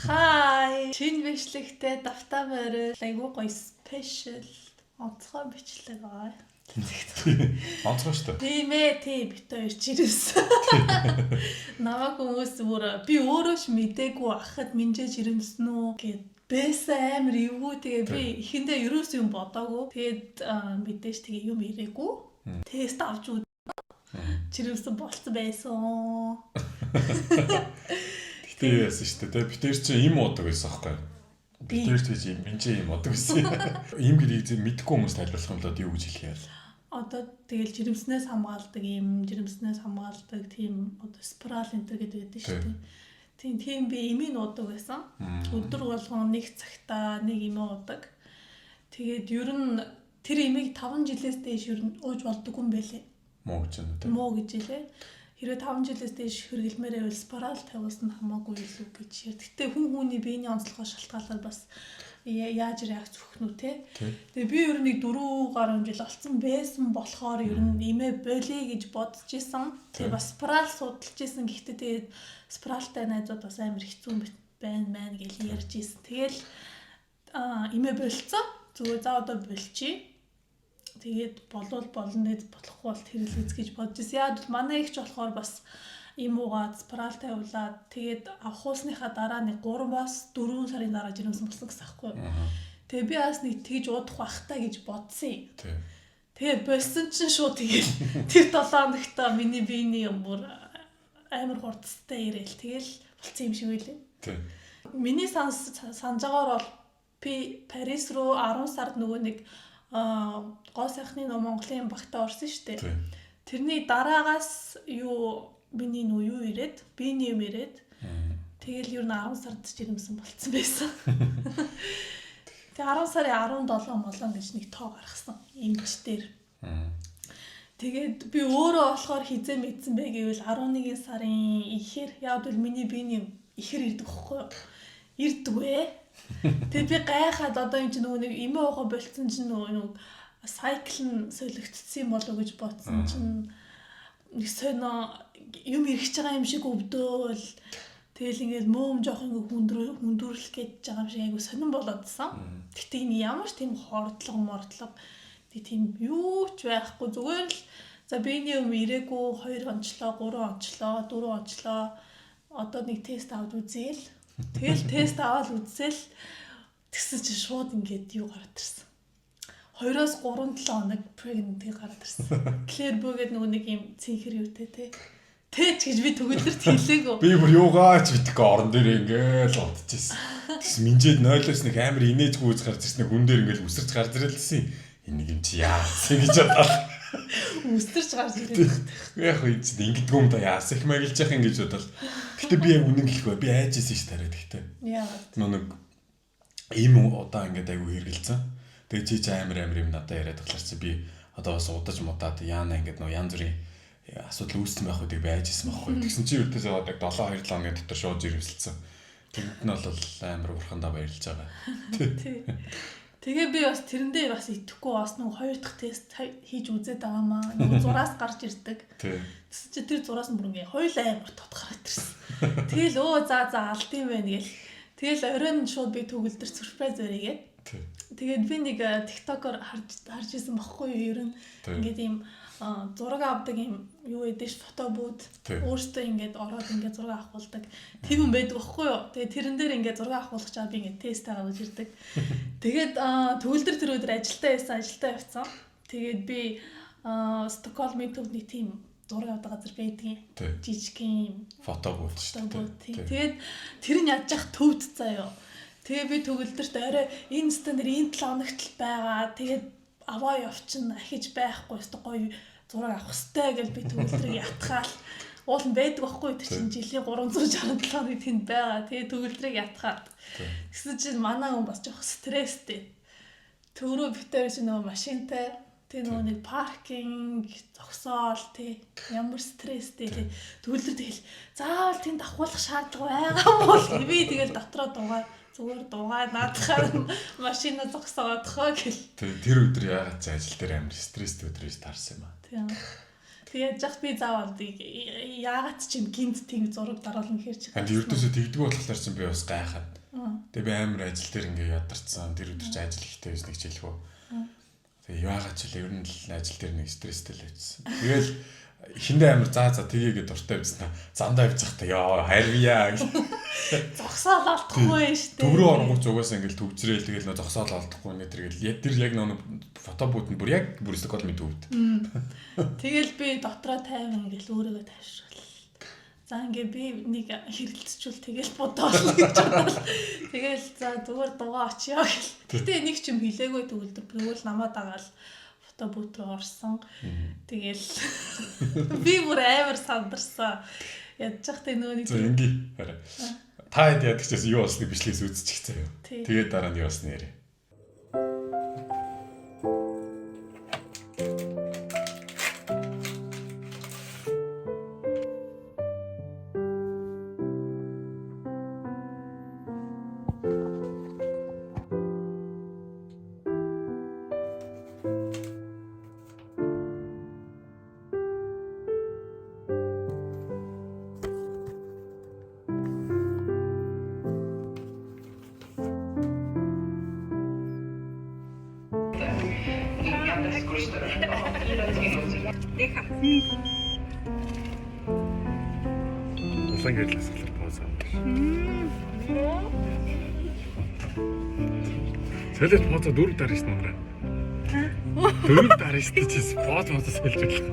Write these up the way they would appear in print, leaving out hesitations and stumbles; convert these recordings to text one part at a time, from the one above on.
Хай. Шинэ бичлэгтэй давтаа морил айгуу гоё special онцгой бичлэг аа. Онцгой шүү дээ. Тийм ээ, тийм бит хоёр жирэмсэн. Намайг хүмүүс бүр би өөрөө ч мдээгүй ахад минжээ жирэмсэн үү гэд бэсэн амар эвгүй. Тэгээ би эхэндээ ерөөс юм бодоогүй. Тэгээд мэдээж тэгээ юм ирээгүй. Тест авч үз жирэмсэн болцсон байсан. Гэтэ юу яасан шүү дээ. Бид тэр чинь им удаг байсан аахгүй. Бид тэр ч гэж минжээ им удаг байсан. Им гэдгийг мэдэхгүй хүмүүс тайлбарлах юм бол юу гэж хэлэх юм? Одоо тэгэл жирэмснээс хамгаалдаг юм, жирэмснээс хамгаалдаг тийм одоо спирал энтер гэдэг байдаг шүү дээ. Тийм тийм би эмийг уудаг байсан. Өдөр болгон нэг цагтаа нэг эмээ уудаг. Тэгээд ер нь тэр эмийг 5 жилээс дээш ер нь ууж болдоггүй юм байлээ. Муу гэж байна тийм. Муу гэж хэлээ. Хэрвээ 5 жилээс дээш хэрэглэмээр байвал спирал тавиулсан хамаагүй илүү гэж ярьд. Гэтэ хүн хүний биений онцлогоос шалтгаалаад бас яаж реакц өгөх нү те. Тэгээ би ер нь нэг 4 гаруй жил олцсон байсан болохоор ер нь имээ болиё гэж бодож исэн. Тэгээ бас спирал судалж исэн. Гэхдээ тэгээд спиралтай найзууд бас амар хэцүү байна мэн гэж ярьж исэн. Тэгэл имээ болцсон. Зүгээр за одоо болчихъя. Тэгээд болвол болно, тэгээд болохгүй бол тэр л үз гэж бодож исэн. Яг бол манай ихч болохоор бас им уугаад спирал тавиулаад тэгээд авахуулсныхаа дараа нэг 3-аас 4 сарын дараа жирэмсэн болсон гэсэн аахгүй. Тэгээ би бас нэг тэгж уудах байх та гэж бодсон юм. Тэгээ болсон чинь шууд тэгэл тэр 7 хоногт миний биений юм бүр амар хурдтай ирээл тэгэл болцсон юм шиг байлээ. Миний санаж байгаагаар бол би Парис руу 10 сард нөгөө нэг гоо сайхны нөө Монголын багтаа орсон шүү дээ. Тэрний дараагаас юу миний нөө юу ирээд, биений юм ирээд тэгэл ер нь 10 сард жирэмсэн болцсон байсан. Тэгээ 10 сарын 17 молон гэж нэг тоо гаргасан эмч дээр. Тэгээд би өөрөө болохоор хизээ мэдсэн бэ гэвэл 11 сарын ихээр яг бол миний биений юм ихээр ирдэг хөхгүй юу? Ирдгвэ. Тэгээд би гайхаад одоо энэ чинь нөгөө нэг эмээ уугаа болцсон чинь нөгөө нэг сайкл нь солигдсон юм болов уу гэж бодсон чинь нэг сонио юм ирэх байгаа юм шиг өвдөөл тэгэл ингээд мөөм жоох ингээд хүндрүүлэх гэж байгаа юм шиг айгу сонирн болоодсан. Гэтэ энэ ямар ч тийм хордлого мордлого тийм юу ч байхгүй зүгээр л за биений юм ирээгүй 2 онцлоо 3 онцлоо 4 онцлоо одоо нэг тест аваад үзээл. Тэгэл тест аваад үзээл тэгсэн чинь шууд ингээд юу гараад ирсэн. 2-оос 3 7 хоног pregnant гараад ирсэн. Клэр бөөгээд нөгөө нэг юм цэнхэр юутэй те. Тэч гэж би төгөлдөрт хэлээгүү. Би бүр юугаач мэдэхгүй орон дээр ингээл унтчихсэн. Тэгс минжээд 0-оос нэг амар инээж гүйж гарч ирсэн хүн дээр ингээл үсэрч гарч ирэлсэн. Энэ нэг юм чи яасан гэж бодлоо. Үсэрч гарч ирээд. Яг хөө чи ингэдэггүй юм да яасан их маяглаж яах юм гэж бодлоо. Гэтэ би яг үнэн хэлэх бай. Би айж исэн ш тарай тэгтээ. Яагаад? Нөө нэг ийм удаа ингээд айгу хэргэлцэн. Тэгээ чи амар амар юм надад яриад тахлаар чи би одоо бас удаж мудаад яана ингээд нөө янз бүрийн асуудал үүссэн байх үгийг би айж исэн байхгүй. Тэгсэн чи үүдээсээ яг 7 2 7 хоногийн дотор шууд жирэмсэлсэн. Тэнд нь бол амар бурхандаа баярлж байгаа. Тий. Тэгээ би бас тэрэндээ бас итгэхгүй бас нэг хоёр дахь тест хийж үзээд байгаа маа. Нөгөө зураас гарч ирдэг. Тэгсэн чи тэр зураас нь бүр ингээ хоёул амар тод гараад ирсэн. Тэгэл өө за за алд юм байна гэл. Тэгэл оройн шууд би төгөлдөр сюрприз баригээд. Тэгээд би нэг TikTok-оор харж исэн бохгүй юу ер нь ингээд ийм зураг авдаг юм юу гэдэг ш фото бүүд өөртөө ингээд ороод ингээд зураг авахулдаг тийм юм байдаг бохгүй юу. Тэгээд тэрэн дээр ингээд зураг авахулах чаа би ингээд тест аваад ирдэг. Тэгээд төгөлдөр тэр өдөр ажилдаа байсан, ажилдаа явцсан. Тэгээд би Стокгольмын төвд нэг тийм зураг авдаг газар байдгийн. Жижигхэн фото бүүд шүү дээ. Тэгээд тэр нь ядж явах төвд заяо. Тэгээ би төгөлдөрт орой энэ стандар энэ 7 хоногт л байгаа. Тэгээд аваа явчин ахиж байхгүй өстө гоё зураг авах хэвтэй гэж би төгөлдрийг ятгаал уул нь байдаг байхгүй тэр чинь жилийн 367 хоног тэнд байгаа. Тэгээ төгөлдрийг ятгаад. Тэгсэн чинь манай хүн бас жоох стресстэй. Төрөө битээр чинь нөгөө машинтай тэгээ нөгөө нэг паркинг зогсоол тий ямар стресстэй тий төгөлдөр тэгэл заавал тэнд авахулах шаардлага байгаа юм бол би тэгэл дотроо дугаа зүгээр дугаа наадахаар машина зогсоодохоо гэл. Тэр өдөр яагаад ч ажил дээр амар стресстэй өдөр гэж таарсан юм аа. Тийм. Тэгээ яж би заавал яагаад ч юм гинт тийм зураг даруулна гэхэр чи. Харин ердөөсөө тэгдэг болохоор чинь би бас гайхаад. Тэгээ би амар ажил дээр ингээ ядарсан. Тэр өдөр чи ажил ихтэй байсан нэг хичээлгүй. Тэгээ яагаад ч л ер нь л ажил дээр нэг стресстэй л байжсан. Тэгэл хиндэ амар заа заа тгийгээ дуртай байжсан. Зандаа явж байхдаа ёо харвия гэж. Зогсоол алдахгүй шүү дээ. Төврөө оронгууд угаасаа ингээл төвжрээл тэгэл нөө зогсоол алдахгүй нэ тэр гэл тэр яг нөө фотобут нь бүр яг бүр Стокгольмын төвд. Тэгэл би дотроо тайван ингээл өөрийгөө тайвшрал. За ингээ би нэг хэрэлцчихвэл тэгэл бодоол гэж бодоол. Тэгэл за зүгээр дугаа очиё гэл. Гэтэ нэг ч юм хэлээгүй төгөлдөр тэгвэл намаа дагаал фотобут руу орсон. Тэгэл би бүр амар сандарсан. Ядж захтай нөгөө нэг За ингээ хараа. Та хэд яадаг ч гэсэн юу болсныг бичлэгээс үзчих заяа. Тэгээд дараа нь юу болсныг яриа. Улаан гэрлээс болохоор пауз авах. Солиод пауза дөрөв дараа шин намраа. Дөрөв дараа шин чи пауз пауз сольж болох.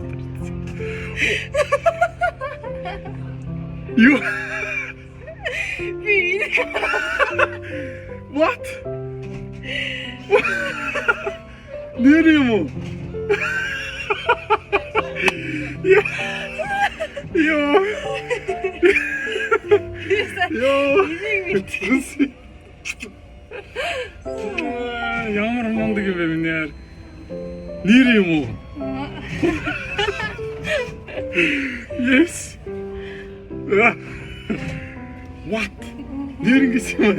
Юу? Би энийг What? Нэр юм уу? Йоо. Йоо. Энийг Ямар мундаг юм бэ миний яар. Нэр юм уу? Yes. What? Нэр ингэж юм аа.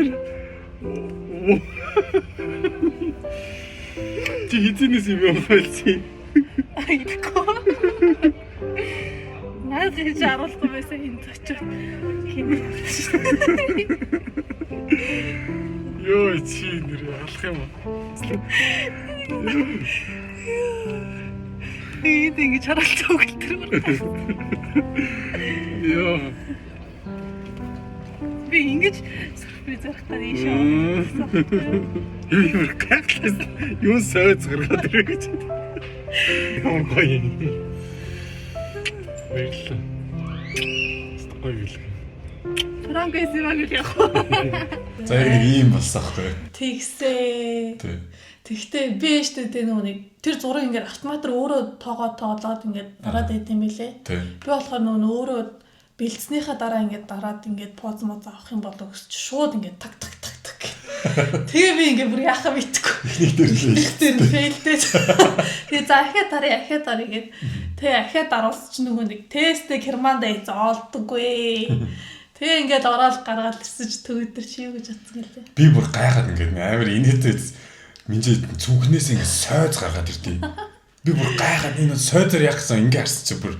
Чи хизэнээс юм юм байлци. Айдгүй. Надад хийж харуулахгүй байсан хин очоод хин явчихсан. Йоо чи нэр алах юм уу? Энд ингэж харуулж өгөл тэр. Йоо. Би ингэж сюрприз ярих гад ийш явсан. Юу юм гайхлаа. Юу сойц гаргаад ирэх гэж. Ямар гоё юм. Баярлалаа. Гоё билээ. Франко Симаг л явах уу? За яг нэг ийм болсон аахгүй. Тэгсээ. Тий. Тэгтээ би штэ тэ нөгөө нэг тэр зураг ингээд автоматар өөрөө тоогоо тоолоод ингээд дараад байт юм билэ. Тий. Би болохоор нөгөө өөрөө бэлдснийхаа дараа ингээд дараад ингээд поз моз авах юм болоо гэсэн чи шууд ингээд так так так так. Тэгээ би ингээд бүр яхаа мэдгүй. Эхний дээр л Тэр фейлдээ. Тэгээ за ахиад даръя ахиад даръя гэд. Тэгээ ахиад даруулсан чи нөгөө нэг тестээ Германд аяц олддоггүй. Тэгээ ингээд ороод гаргаад ирсэн чи төгөдөр чи юу гэж бодсон гэлээ. Би бүр гайхаад ингээд амар инээдээ минь цүнхнээс ингээд сойз гаргаад ирдээ. Би бүр гайхаад энэ сойзоор яах гэсэн ингээд харсан чи бүр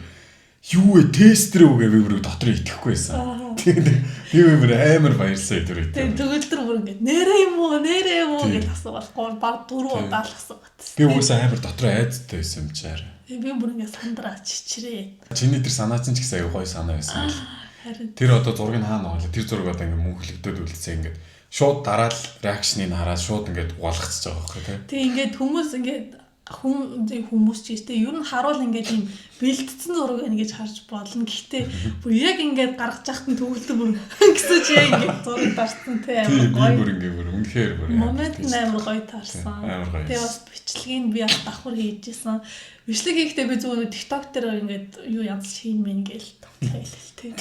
юу вэ тестер үү гэ би бүр дотор итгэхгүй байсан. Тэгээд би бүр амар баярлсан тэр үед. Тэгээ төгөлдөр бүр ингээд нэрээ юм уу нэрээ юм уу гэж асуувал 3 баг 4 удаа л асуугаад. Би угаасаа амар дотор айдтай байсан юм чаар. Тэгээ би бүр ингээд сандраа чичрээ. Чиний тэр санаа чинь ч гэсэн аюу гоё санаа байсан бэл. Харин Тэр одоо зургийг хаана байгаа лээ. Тэр зураг одоо ингээд мөнхлөгдөөд үлдсэн ингээд шууд дараал реакшныг хараад шууд ингээд угаалгацж байгаа байхгүй тий. Тэг ингээд хүмүүс ингээд хүн хүмүүс ч гэсэн ер нь харуул ингээд юм бэлтцсэн зураг байна гэж харж болно. Гэхдээ бүр яг ингээд гаргаж яхад нь төгөлдөр бүр гэсэн чи яг ингээд зураг дарсан тий Тий амар би гоё. бүр ингээд бүр үнэхээр бүр Момент нь амар гоё таарсан. Амар гоё. Тэгээ бас бичлэгийг би бас давхар хийжсэн. Бичлэг хийхдээ би зүгээр TikTok дээр ингээд юу янз хиймэн гээл тавлаа л тий.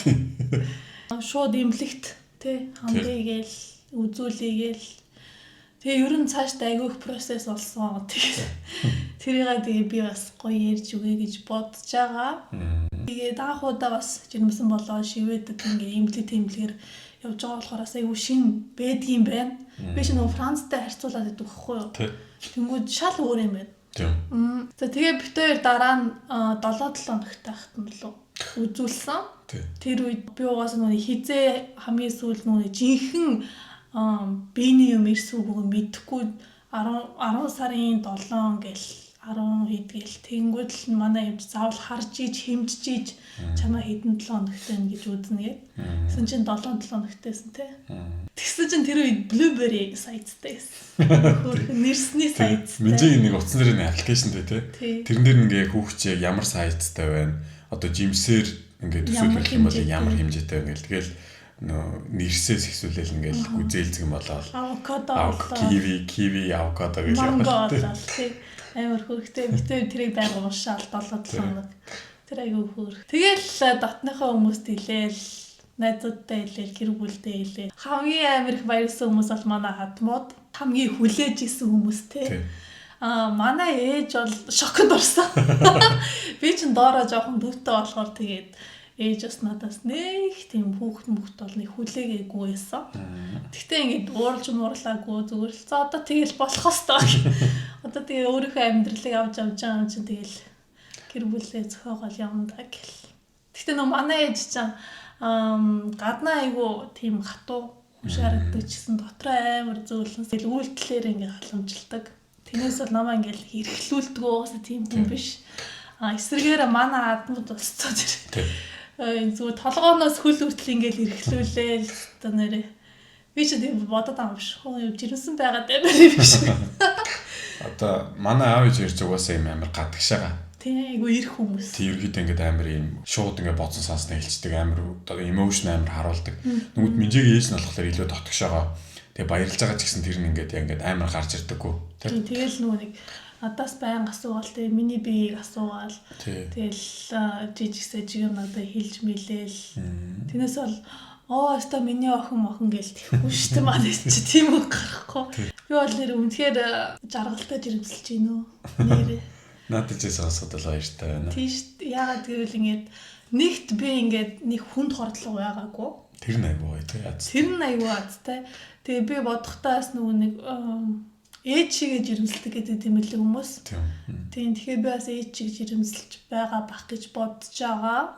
Шууд имлэгт тий хандъя гээл үзүүлье гээл. Тэгээ ер нь цаашдаа айгүй их процесс болсон. Тэгээд тэрийг тэгээ би бас гоё ярьж өгье гэж бодож байгаа. Тэгээд анх удаа бас жирэмсэн болоо шивэдэд ингээ имлэг тэмлэгээр явж байгаа болохоор бас айгүй шин байдгийм байна. Би шинэ нөгөө Францтай харьцуулаад байдаг байхгүй юу? Тий. Тэнгүүд шал өөр юм байна. Тийм. За тэгээ бит хоёр дараа нь 7 хоногт байхад нь лөө үзүүлсэн. Тэр үед би угаасаа нүг хизээ хамгийн сүүл нүг жинхэнэ биений юм ирсэн үгүй мэдэхгүй 10 сарын 7 гэл 10 хэд гэл тэгэнгүүт л манай эмч заавал харж иж хэмжиж иж чамаа хэдэн 7 хоногтой юм гэж үзнэ гээд. Тэгсэн чинь 7 хоногтойсэн те. Тэгсэн чинь тэр үед blueberry size-тай байсан. Хөөрхөн нэрсний size-тай. Минжиг нэг утсан дээр нэг application дээ те. Тэрэн дээр ингээ хүүхч яг ямар size-тай байна. Одоо жимсээр ингээ төсөөлөх юм бол ямар хэмжээтэй байна гэл. Тэгэл нөө нэрсээс ихсүүлээл ингээл гүзээлзгэн болоод авокадо болоо. Киви, авокадо гэж явах тий. Амар хөөрхтэй. Битээ тэрийг байнга уншаал 7 хоног. Тэр айгүй хөөрх. Тэгэл дотныхоо хүмүүст хэлээл, найзуудтай хэлээл, гэр бүлдээ хэлээл. Хамгийн амар их баярлсан хүмүүс бол манай хадмууд. Хамгийн хүлээж исэн хүмүүс те. Аа манай ээж бол шоконд орсон. Би чинь доороо жоохон дүүтэй болохоор тэгээд ээж бас надаас нэг тийм хүүхэд мөхт бол нэг хүлээгээгүй байсан. Гэхдээ ингээд ууралж муурлаагүй зүгээр л за одоо тэгэл болох хэвээр. Одоо тэгээ өөрийнхөө амьдралыг авч явж байгаа юм чинь тэгэл гэр бүлээ зохиогоол явна да гэл. Гэхдээ нөө манай ээж чинь гаднаа айгу тийм хатуу шаарддаг ч гэсэн дотроо амар зөөлөн тэгэл үйлдэлээр ингээд халамжилдаг. Тэрнээс бол намаа ингээд эрхлүүлдэг угаасаа тийм хүн биш. А эсрэгээр манай адмууд болцоо тэр. Зүгээр толгооноос хөл хүртэл ингээл эрхлүүлээл одоо нэрээ. Би ч тийм бодод байгаа юм биш. Хөө жирэмсэн байгаад амар юм биш. Одоо манай аав ээж ярьж угаасаа юм амар гадагшаага. Тийм айгу ирэх хүмүүс. Тийм ерөөхдөө ингээд амар юм шууд ингээд бодсон санснаа хэлцдэг амар одоо emotion амар харуулдаг. Нүгд минжэгийн ээж нь болохоор илүү дотгошоогоо. Тэгээ баярлж байгаа ч гэсэн тэр нь ингээд яг ингээд амар гарч ирдэггүй. Тийм тэгэл нөгөө нэг надаас байнга асуугаал тэгээ миний биеийг асуугаал тэгэл жижиг сажиг юм надад хэлж мэлээл. Тэрнээс бол оо өстой миний охин мохон гэл тэхгүй шүү дээ манай чи тийм үг гарахгүй. Би бол нэр үнэхээр жаргалтай жирэмсэлж гин үү нэрээ. Надад ч сонсоход л баяртай байна. Тийм шүү дээ. Яагаад гэвэл ингээд нэгт би ингээд нэг хүнд хордлого байгаагүй. Тэр нь айгүй гоё тий. Тэр нь айгүй азтай. Тэгээ би бодохдоо бас нөгөө нэг ээж шигээ жирэмсэлдэг гэдэг тийм л хүмүүс. Тийм. Тэгэхээр би бас ээж шиг жирэмсэлж байгаа бах гэж бодож байгаа.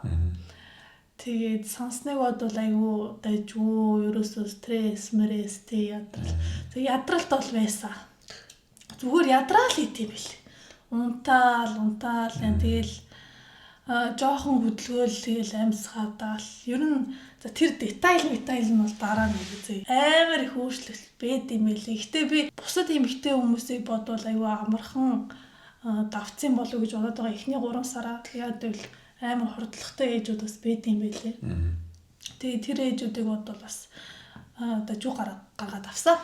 Тэгээд сансныг бодвол айгүй дайжгүй, ерөөсөө стресс, мрэс тий ядрал. Тэг ядралт бол байсан. Зүгээр ядраал хийт юм бэл. Унтаал тэгэл жоохон хөдөлгөөл тэгэл амьсгадаал. Ер нь за тэр детайл метайл нь бол дараа нь үзье. Амар их өөрчлөлт байд юм байлээ. Гэтэ би бусад эмэгтэй хүмүүсийг бодвол айгүй амархан давцсан болов гэж бодоод байгаа. Эхний 3 сараа яад гэвэл амар хурдлагатай ээжүүд бас байд юм байлээ. Тэгээ тэр ээжүүдийг бодвол бас дажуу гаргаад авсан.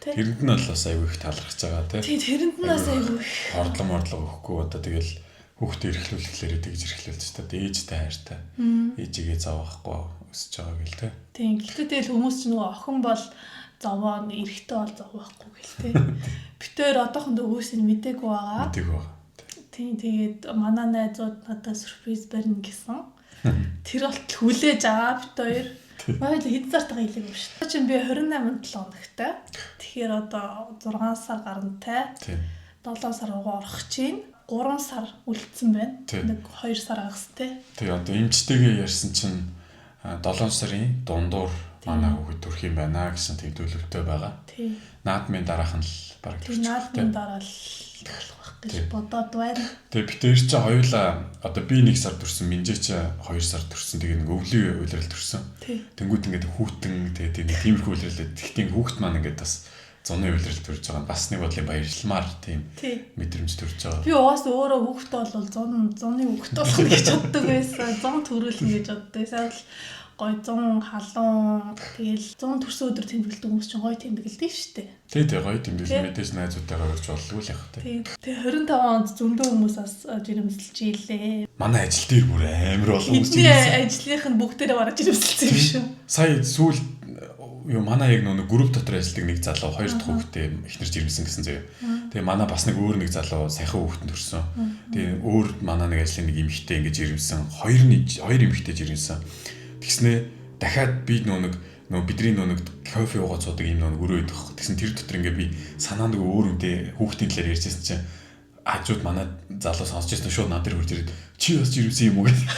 Тэрэнд нь бол бас айгүй их талархаж байгаа тий. Тий, тэрэнд нь бас айгүй их хордлого өгөхгүй одоо тэгэл хүүхдээ эрхлүүлэхлээрээ тэгж эрхлүүлж та ээжтэй хайртай. Ээжигээ зовохгүй өсөж байгаа гэл те. Тийм. Гэхдээ тэгэл хүмүүс ч нөгөө охин бол зовоо, эрэгтэй бол зовоохгүй гэл те. Битээр одоохондоо өөсөө мдээгүй байгаа. Мдээгүй байгаа. Тийм. Тэгээд манай найзууд надад сюрприз барина гэсэн. Тэр болтол хүлээж байгаа бит хоёр. Манай хэд сартаа хэлээгүй юм шүү. Чинь би 28 7 хоногтой. Тэгэхээр одоо 6 сар гарантай. 7 сар руугаа орох чинь 3 сар үлдсэн байна. Нэг 2 сар хагас те. Тэгээ одоо эмчтэйгээ ярьсан чинь 7 сарын дундуур манай хүүхэд төрөх юм байна гэсэн тийм төлөвтэй байгаа. Тийм. Наадмын дараах нь л бараг төрчих. Наадмын дараа л болох байх гэж бодоод байна. Тэгээ бид хоёр чинь хоёулаа одоо би 1 сар төрсөн, Минжээ чи 2 сар төрсөн. Тэгээ нэг өвлийн улирал төрсөн. Тэнгүүд ингээд хүүтэн тэгээ нэг тиймэрхүү улирлээ. Тэгтээ хүүхэд маань ингээд бас зуны улирал төрж байгаа нь бас нэг бодлын баярламаар тийм мэдрэмж төрж байгаа. Би угаасаа өөрөө хүүхдээ бол зуны хүүхэд болох гэж боддог байсан. Зун төрүүлнэ гэж боддог. Байсан л гой зун халуун тэгэл зун төрсөн өдөр тэмдэглэдэг хүмүүс чинь гой тэмдэглэдэг шүү дээ. Тий, тий гой тэмдэглэл мэдээж найзуудтайгаа урьж боллгүй л явах тий. Тэгээ 25 онд зөндөө хүмүүс бас жирэмсэлж ийлээ. Манай ажил дээр бүр амар олон хүмүүс жирэмсэн. Ажлынх нь бүгдээрээ бараг жирэмсэлсэн юм шүү. Сая сүүл юу манай яг нөгөө групп дотор ажилладаг нэг залуу хоёр дахь хүүхдээ эхнэр жирэмсэн гэсэн заяа. Тэгээ манай бас нэг өөр нэг залуу саяхан хүүхэд төрсөн. Тэгээ өөр манай нэг ажлын нэг эмэгтэй ингэж жирэмсэн. Хоёр эмэгтэй жирэмсэн. Тэгснээ дахиад би нөгөө бидний нөгөө кофе уугаад суудаг юм нөгөө өрөө идэх. Тэгсэн тэр дотор ингээ би санаа нэг өөр үнтэй хүүхдийн талаар ярьжсэн чинь хажууд манай залуу сонсч ирсэн, шууд над дээр хурж ирээд чи бас жирэмсэн юм уу гэдэг.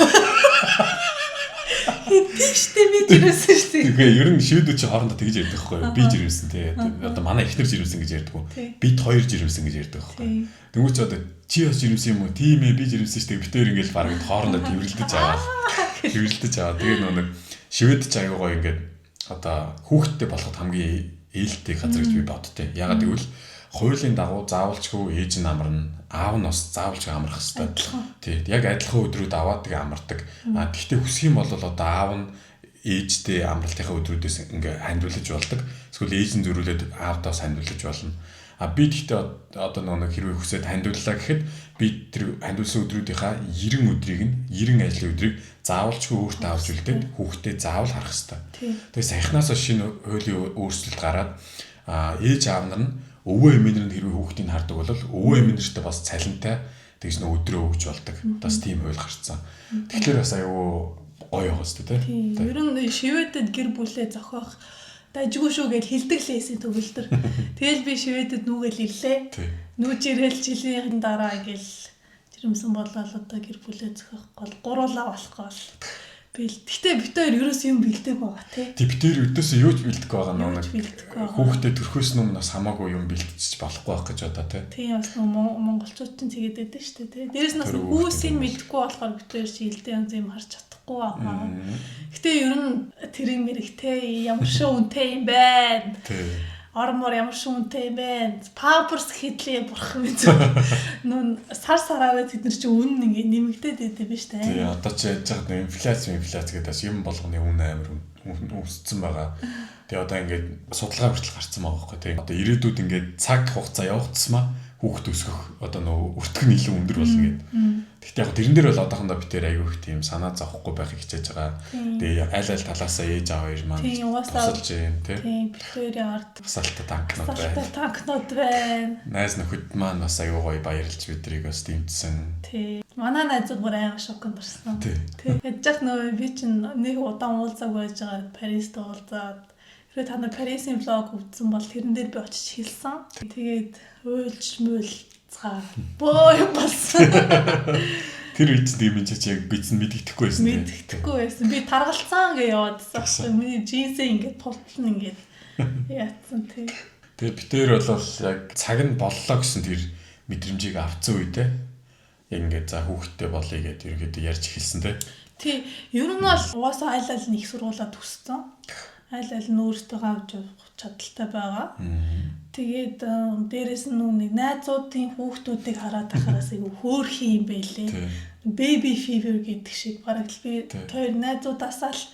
Тийм штэ, би жирэмсэн штэ. Тэгээ ер нь шивэдүүд чи хоорондоо тэгж ярьдаг байхгүй юу? Би жирэмсэн тий. Одоо манай эхнэр жирэмсэн гэж ярьдаг. Бид хоёр жирэмсэн гэж ярьдаг байхгүй юу? Тэнгүүч одоо чи бас жирэмсэн юм уу? Тийм ээ, би жирэмсэн штэ. Бид хоёр ингээл бараг хоорондоо тэрвэрлдэж аваад. Тэрвэрлдэж аваад. Тэгээ нөгөө нэг шивэд чи аягүй гоё ингээд одоо хүүхэдтэй болоход хамгийн ээлтэй газар гэж би боддتي. Ягаад гэвэл хуулийн дагуу заавалчгүй ээж нь амарна, аав нь бас заавалчгүй амрах хэвээр. Тий, яг адилхан өдрүүд аваад тэгээ амардаг. А тэгтээ хүсэх юм бол одоо аав нь ээжтэй амралтынхаа өдрүүдээс ингээ хандуулж болдог. Эсвэл ээж нь зөрүүлээд аавдаас хандуулж болно. А би тэгтээ одоо нөгөө хэрвээ хүсээд хандууллаа гэхэд би тэр хандуулсан өдрүүдийнхаа 90 өдрийг нь 90 ажлын өдрийг заавалчгүй өөртөө авч үлдээд хүүхдээ заавал харах хэвээр. Тэгээ саяхнаасаа шинэ хуулийн өөрчлөлт гараад ээж аав нар нь өвөө эмээнэр нь хэрвээ хүүхдийг хардаг бол өвөө эмээнэртээ бас цалинтай тэгж нөө өдрөө өгч болдог. Бас тийм хууль гарцсан. Тэгэхээр бас аюу гоё явах хэвээр тий. Ер нь шивэдэд гэр бүлээ зохиох дажгүй шүү гэж хэлдэг л байсан төгөлдөр. Тэгэл би шивэдэд нүгэл ирлээ. Нүүж ирээл жилийн дараа ингээл жирэмсэн болоод одоо гэр бүлээ зохиох гол гуруулаа болох гол. Гэтэ бид хоёр ерөөс юм бэлдээг байгаа тий. Тий, бид хоёр ердөөсөө юу ч бэлдэхгүй байгаа нэг хүүхдээ төрхөөс өмнө бас хамаагүй юм бэлтчих болохгүй байх гэж одоо тий. Тийм бас нөө монголчууд ч тэгээд байдаг шүү дээ тий. Дээрээс нь бас хүүсийг мэдэхгүй болохоор бид хоёр шилдэ янз юм харж чадахгүй байгаа. Гэтэ ер нь тэр юм мэрэгтэй ямар шүү үнэтэй юм байна. Тий. Ормор ямар шүү үнэтэй юм бэ? Памперс хэдлээ бурхан минь. Нүн сар сараараа тэд нар чи үнэн ингээ нэмэгдээд идэв биш үү? Тий, одоо чи яаж яагаад инфляц гэдэг бас юм болгоны үнэ амар өссөн байгаа. Тэгээ одоо ингээд судалгаа хүртэл гарцсан байгаа байхгүй тий. Одоо ирээдүйд ингээд цаг хугацаа явах тусмаа хүүхд өсгөх одоо нөгөө өртөг нь илүү өндөр болно гэд. Гэхдээ яг тэрэн дээр бол одоохондоо би тэр аягүй их тийм санаа зовхгүй байхыг хичээж байгаа. Тэгээ аль аль талаасаа ээж аав хоёр маань тусалж юм тий. Тийм, бид хоёрын ард асаалтаа танкнууд байна. Асаалтаа танкнууд байна. Найз нөхөд маань бас аягүй гоё баярлж бидрийг бас дэмжсэн. Тий. Манай найзууд бүр амар шоконд орсон. Тий. Ядж яах нөгөө би чинь нэг удаан уулзаагүй байж байгаа Парист уулзаад. Хэрвээ та нар Парисын влог үзсэн бол тэрэн дээр би очиж хэлсэн. Тэгээд уйлж муйлцгаа боо юм болсон. Тэр үед тийм юм чи яг бидсэн мэддэхгүй байсан. Мэддэхгүй байсан. Би таргалцсан гэж яваадсан. Миний джинсээ ингээд тултал нь ингээд яатсан тий. Тэгээ би тэр бол яг цаг нь боллоо гэсэн тэр мэдрэмжийг авцсан үедээ яг ингээд за хүүхэдтэй болъё гэдээ ерөнхийдөө ярьж эхэлсэн тий. Тий, ер нь бол угаасаа аль аль нь их сургуулаа төгссөн. Аль аль нь өөртөө авч явах чадaltaй байгаа. Тэгээд дээрэс нь нэг найзуудын хүүхдүүдийг хараад байхараас айгүй хөөрхөн юм байлээ. Baby fever гэдэг шиг бараг л би хоёр найзуудаасаа л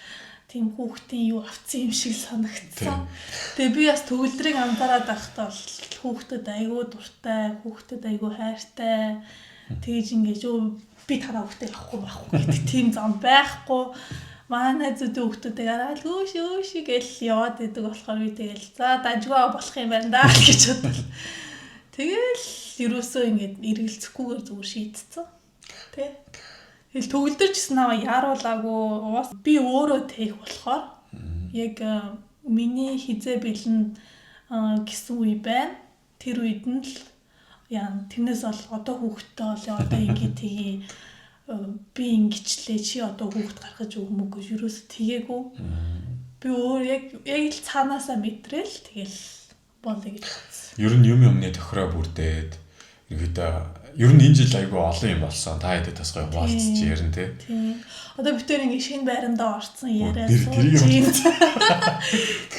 тийм хүүхдийн юу авцсан юм шиг санагдсан. Тэгээ би бас төгөлдрийг анзаараад байхдаа бол хүүхдэд айгүй дуртай, хүүхдэд айгүй хайртай. Тэгэж ингэж би танаа хүүхдээ авахгүй байхгүй гэдэг тийм зам байхгүй. Манай найзуудын хүүхдүүдийг хараад өөш өөш гэж яваад идэг болохоор би тэгэл за дажгүй болох юм байна даа гэж бодлоо. Тэгэл ерөөсөө ингэж эргэлзэхгүйгээр зүгээр шийдсэн. Тэ. Тэгэл төгөлдөрч гэсэн намайг яаруулаагүй. Уус би өөрөө тээх болохоор яг миний хизээ бэлэн гэсэн үе байна. Тэр үед нь л яа тэрнээс бол одоо хүүхдтэй бол одоо ингэ тгий би ингэчлээ чи одоо хүүхд гаргаж өгмөг гэж юусоо тгээгүй. Би өөр яг л цаанаасаа мэдрээл тэгэл болъё гэж бодсон. Ер нь юм юмны тохироо бүрдээд ерөнхийдөө ер нь энэ жил айгүй олон юм болсон. Та хэдэд бас гоё хуваалцж ярина тий. Тийм. Одоо бид тэр ингэ шинэ байрандаа орцсон яриа сууж.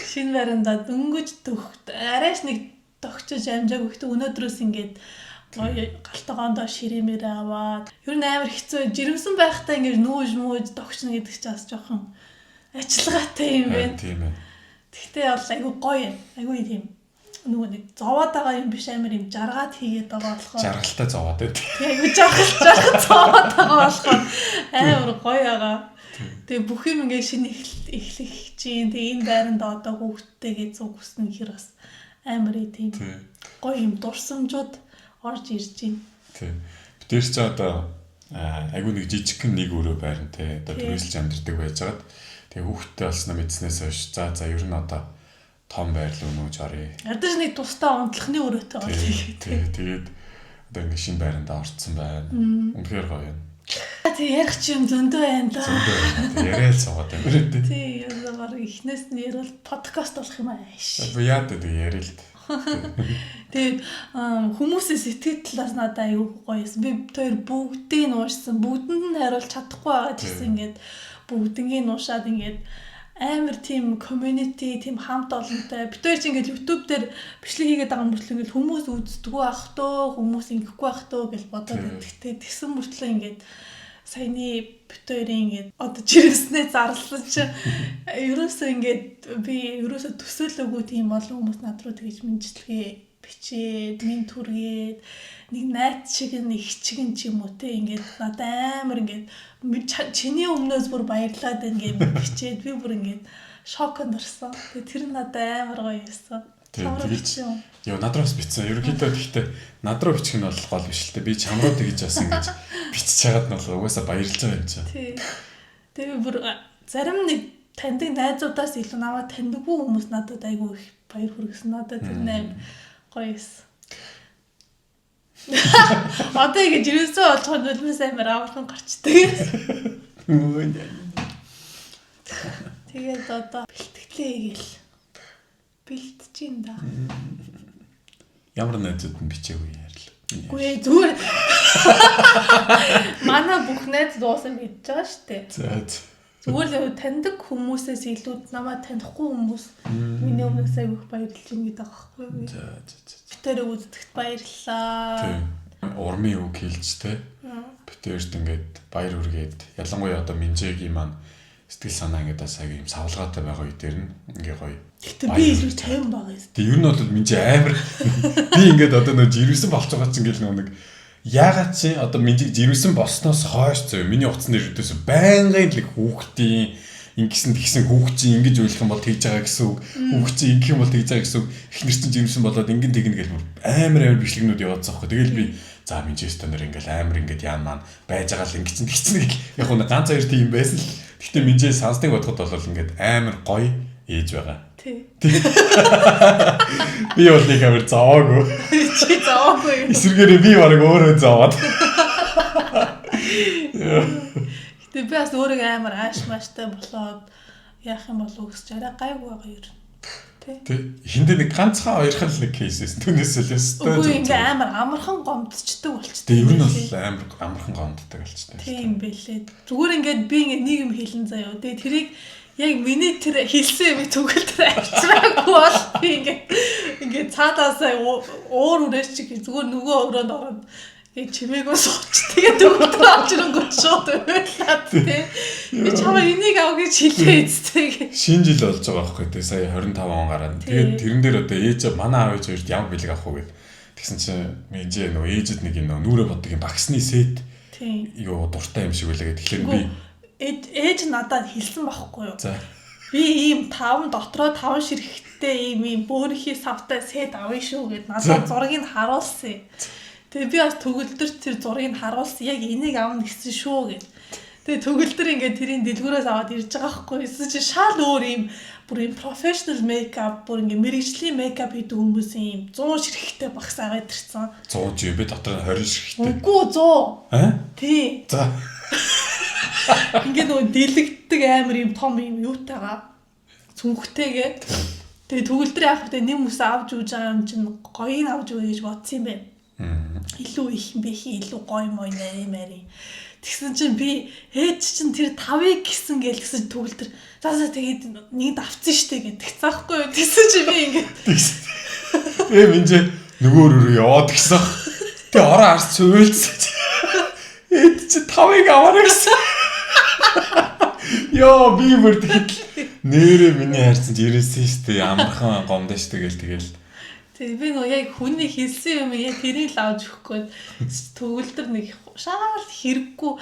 Шинэ байрандаа дөнгөж төгт арайш нэг тогтож амжаагүй. Гэхдээ өнөөдрөөс ингээд галтгоондоо ширэмээр аваад ер нь амар хэцүү жирэмсэн байхдаа ингэж нүүж мүүж догшно гэдэг чинь бас жоохон ажиллагаатай юм байна. Тийм ээ. Тэгтээ бол айгүй гоё айгүй тийм нөгөө нэг зовоод байгаа юм биш амар юм жаргаад хийгээд байгаа болохоор жаргалтай зовоод байд. Тийм айгүй жаргал зовоод байгаа болохоор амар гоё байгаа. Тэгээ бүх юм ингэ шинэ эхлэх чинь тэгээ энэ байранд одоо хүүхдтэйгээ зүг хүснэ гэхэр бас амар тийм гоё юм дурсамжууд орж ирж байна. Тийм. Бид тэр чинь одоо айгүй нэг жижигхэн нэг өрөө байрна те. Одоо түрээсэлж амьдардаг байжгаад тэгээ хүүхдтэй болсноо мэдснээс хойш за ер нь одоо том байр руу нүүж оръё. Ядаж нэг тусдаа унтлахны өрөөтэй бол тэгээд. Тэгээд Одоо ингээд шинэ байрандаа орцсон байна. Үнэхээр гоё юм. Тэг ярих чи юм зөндөө байна да. Зөндөө байна. Яриад суугаад байна тий. Тий, одоо баг эхнээс нь ярил подкаст болох юм ааш. Би яад гэдэг яриа л. Тэгээд хүмүүсийн сэтгэл талаас надад аюу гоё юм. Би тэр бүгдийг нь уушсан, бүгдэнд нь хариулж чадахгүй байгаа гэсэн ингээд бүгднийг нь уушаад ингээд амар тийм community, тийм хамт олонтой. Бид хоёр ч ингээд YouTube дээр бичлэг хийгээд байгаа мөртлөө ингээд хүмүүс үздэггүй ах төө, хүмүүс ингэхгүй ах төө гэж бодоод байдаг те. Тэгсэн мөртлөө ингээд саяны бид хоёрын ингээд одоо жирэмснээ зарлсан чинь ерөөсөө ингээд би ерөөсөө төсөөлөөгүй тийм олон хүмүүс над руу тэгж мэдчилгээ бичээд, минь түргээд нэг найз шиг нэг их чиг нь ч юм уу те ингээд надад амар ингээд чиний өмнөөс бүр баярлаад ингээд бичээд би бүр ингээд шоконд орсон. Тэгээ тэр надад амар гоё юмсан. Тэгэж ёо над руу бас бичсэн. Ерөнхийдөө гэхдээ над руу бичих нь бол гол биш л дээ. Би чам руу тэгэж бас ингэж бичиж чагаад нь бол угаасаа баярлж байгаа юм чинь. Тий. Тэгээ бүр зарим нэг таньдаг найзуудаас илүү намайг таньдаггүй хүмүүс надад айгүй их баяр хүргэсэн. Надад тэр амар гоё юмсан. Одоо ингэж ерөөсөө олцоход нулимс амар амархан гарчдаг. Тэгээд одоо бэлтгэлээ гээл. Бэлтэж ин да. Ямар найзууд нь бичээгүй ярьлаа. Үгүй ээ зүгээр. Манай бүх найз дуусаа мэдж байгаа шүү дээ. За. Зүгээр л таньдаг хүмүүсээс илүү намайг танихгүй хүмүүс миний өмнөөс айгүйх баярлж ин гэдэг байгаа байхгүй юу? За за за. Битэрээ үздэхт баярлалаа. Тийм. Урмын үг хэлж те. Битэрт ингээд баяр хүргээд ялангуяа одоо Минжээгийн маань сэтгэл санаа ингээд бас аяг юм савлгаатай байгаа үе дээр нь ингээ гоё. Гэтэ би илүү тайван байгаа юм. Тэг ер нь бол Минжээ амар би ингээд одоо нөө жирэмсэн болж байгаа чинь ингээл нөө нэг яагаад чи одоо Минжийг жирэмсэн болсноос хойш зөө миний утсан дээр үүдээс байнгын л хүүхдийн ингэсэн тэгсэн хүүхд чинь ингэж уйлах юм бол тэгж байгаа гэсэн үг, хүүхд чинь ингэх юм бол тэгж байгаа гэсэн үг, эхнэр чинь жирэмсэн болоод ингэн тэгнэ гэл бүр амар амар бичлэгнүүд яваадсан байхгүй. Тэгэл би за Минжээ стандар ингээл амар ингээд яан маань байж байгаа л ингэсэн тэгсэн гэл яг нэг ганц хоёр тийм байсан л. Гэхдээ Минжээ сансныг бодоход бол ингээд амар гоё ээж байгаа. Тий. Би бол нэг амар зовоогүй. Чи зовоогүй юу? Эсвэргээрээ би бараг өөрөө зовоод. Гэтэ би бас өөрийгөө амар ааш мааштай болоод яах юм болов гэж арай гайгүй байгаа юм. Тий. Тий. Хиндэ нэг ганцхан хоёрхан л нэг кейс байсан. Түүнээс л ёстой. Үгүй ингээ амар амархан гомдчихдаг болчтой. Тий, ер нь бол амар амархан гомддог болчтой. Тийм бэлээ. Зүгээр ингээд би ингээ нэг юм хэлэн заяа. Тэгээ тэрийг яг миний тэр хэлсэн юм төгөлдөр авчираагүй бол би ингээ цаадаасаа уур үрээс чиг зүгээр нөгөө өрөөнд ороод ингээ чимээгүй сууч. Тэгээ төгөлдөр авчирангууд шууд уйлаад тий. Би чамаа энийг ав гэж хэлээ эцтэй. Шинэ жил болж байгаа байхгүй тий. Сая 25 он гараад. Тэгээд тэрэн дээр одоо ээж манай аав ээж хоёрт ямар бэлэг авах вэ гэд. Тэгсэн чинь Минжээ нөгөө ээжэд нэг юм нөгөө нүрэ боддог юм багсны сет. Тий. Юу дуртай юм шиг байлаа гэд. Тэгэхээр би ээж надад хэлсэн байхгүй юу? За. Би ийм 5 дотроо 5 ширхттэй ийм бөөрийнхий савтай сет авъя шүү гэд надад зургийг харуулсан. Тэгээ би бас төгөлдөр тэр зургийг харуулсан. Яг энийг авна гэсэн шүү гэд. Тэгээ төгөлдөр ингээд тэрийн дэлгүүрээс аваад ирж байгаа байхгүй юу? Эсвэл чи шал өөр ийм бүр ийм professional makeup бүр ингээд мэрэгжлийн makeup хийдэг хүмүүсийн ийм 100 ширхттэй багс аваад ирсэн. 100 юм бэ? Дотор нь 20 ширхттэй. Үгүй 100. Аа? Тий. За. Ингээд нөгөө дэлэгддэг амар ийм том ийм юутайгаа цүнхтэйгээ. Тэгээ төгөлдөр яах вэ? Нэм үс авч үүж байгаа юм чинь гоёыг авч өгье гэж бодсон юм байна. Илүү их юм бэ хий илүү гоё мой нэ мэри. Тэгсэн чинь би ээж чинь тэр 5-ыг гисэн гээл гэсэн төгөлдөр за за тэгээд нэгд авцсан штэ гэдэг цаахгүй юу. Тэгсэн чинь би ингээд Минжээ нөгөө рүү яваад гисэн. Тэгээ ороо арц уйлцсан. Ээж чи 5-ыг аваарай гэсэн. Йоо би бүр тэгэхэд нэрээ миний хайрцан жирээсэн штэ амархан гомдоо штэ гээл тэгэл. Тэгээ би нөгөө яг хүний хэлсэн юм яг тэрийг л авч өгөхгүй төгөлдөр нэг шал хэрэггүй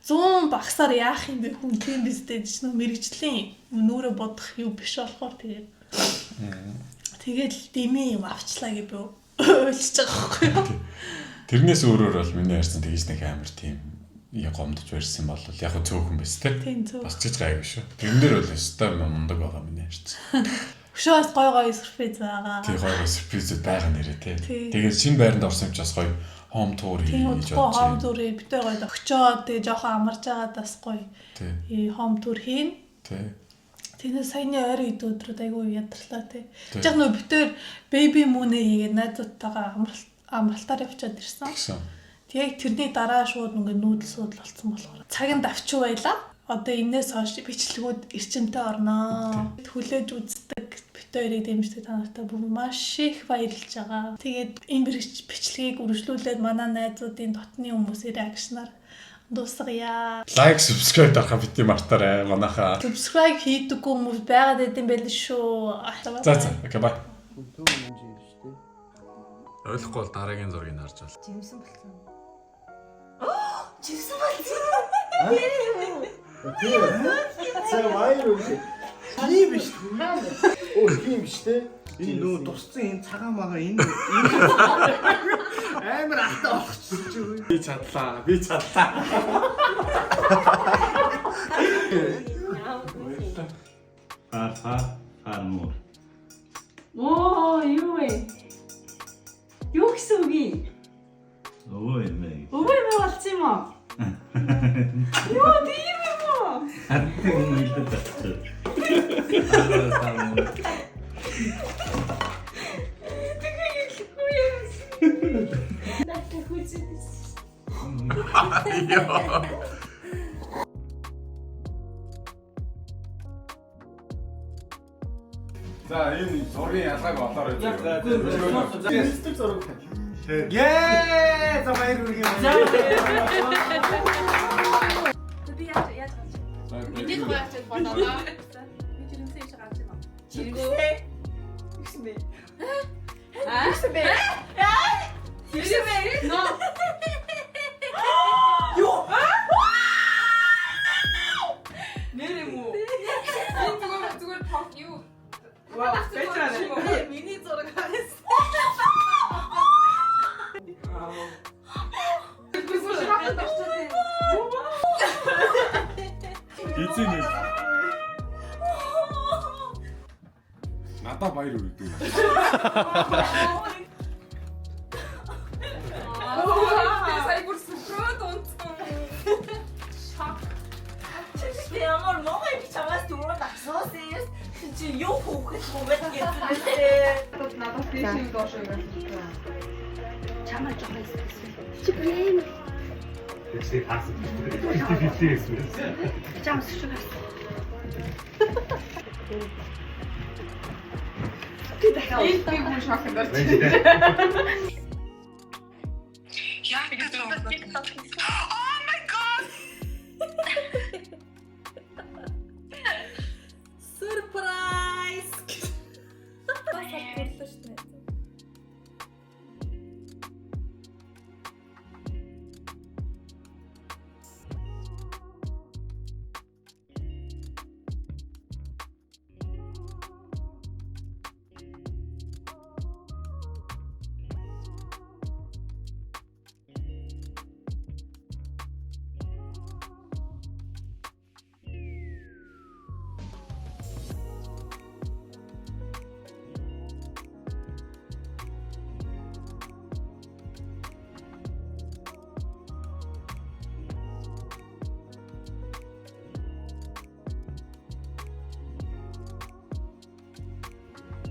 100 багсаар яах юм бэ хүн тийм биз дээ ч нөө мэрэгжлийн нүрэ бодох юу биш болохоор тэгээд тэгээд дэмий юм авчлаа гэж би ойлж байгаа байхгүй юу. Тэрнээс өөрөөр бол миний хайрцан тэгж нэг амар тийм я гомдож барьсан бол яг цөөхөн байс те. Бас ч гайгүй шүү. Тэрэн дээр бол өстой мундаг байгаа миний хайрцан. Өшөө бас гой гой сюрприз байгаа. Тий гой гой сюрпризүүд байгаа нэрээ те. Тэгээд шинэ байранд орсон юм чи бас гоё Home tour хий гэж бодож. Home tour битээ гоё өгчөө тэгээ жоохон амарч байгаад бас гоё. Тий. Home tour хийн. Тий. Тэрнээс саяны ойрын ид өдрүүд айгүй ядарлаа тий. Яг нөө битээр baby moon-ээ хийгээд найзуудтайгаа амралтаар явчаад ирсэн. Тэг яг тэрний дараа шууд ингээ нүүдэл суудал болцсон болохоор цаг нь давчуу байлаа. Одоо энээс хойш бичлэгүүд эрчимтэй орноо. Хүлээж үздэг бит хоёрыг дэмждэг та нартай бүр маш их баярлж байгаа. Тэгээд энэ бичлэгийг үргэлжлүүлээд манай найзуудын дотны хүмүүсийн реакшнаар дуусгая. Лайк, subscribe дарахаа бити мартаарай манайхаа. Subscribe хийдэггүй хүмүүс байгаад байд юм байл шүү. За за. Окей, бай. Ойлгохгүй бол дараагийн зургийг харж байна. Жимсэн болсон. Жимсэн болсон. Тийм. За баяр үгүй. Тийм биш. Оо тийм биш те. Энэ нөө тусцсан энэ цагаан магаа энэ амар ахтай болгочихсон чи үгүй. Би чадлаа. Би чадлаа. Фар фар фар муур. Оо, юу вэ? Юу гэсэн үг юм? Өвөө юм ээ. Өвөө юм болсон юм уу? Юу тийм юм уу? Харин нэлээд болчихсон. Фар фар муур. Тэгээ хэлэхгүй юм. Надад хүзээ. Яа. За энэ зургийн ялгааг олоорой. Зөв зураг. Ее, за баяр хүргэе. Би яаж яаж гарч байна? Миний тухай ачаад болоо. Би жирэмсэн хийж гарч байна. Жирэмсэн. Тэгсэн бэ? Аа? Тэгсэн бэ? Тэгсэн бэ? Нөө. Юу? Нэр юм уу? Энэ зүгээр зүгээр ток юу? Вау, байж байгаа. Миний зураг харсан. Эзэн нэг. Надаа баяр хүргэдэг. Сая бүр сүрээд унтсан. Шок. Чи ямар монгол би чамаас түрүүнд асуусан юм. Чи юу хүүхэд мөгөөд гэсэн бэ? Надад тийш юм доош юм. Чамаа жоохон хэсэг. Чи брэм. Тэсээ хасан. Тэсээ гэсэн. Чамаас шиг харсан. Би дахиад Энэ би бүр шокнд орчих. Яг.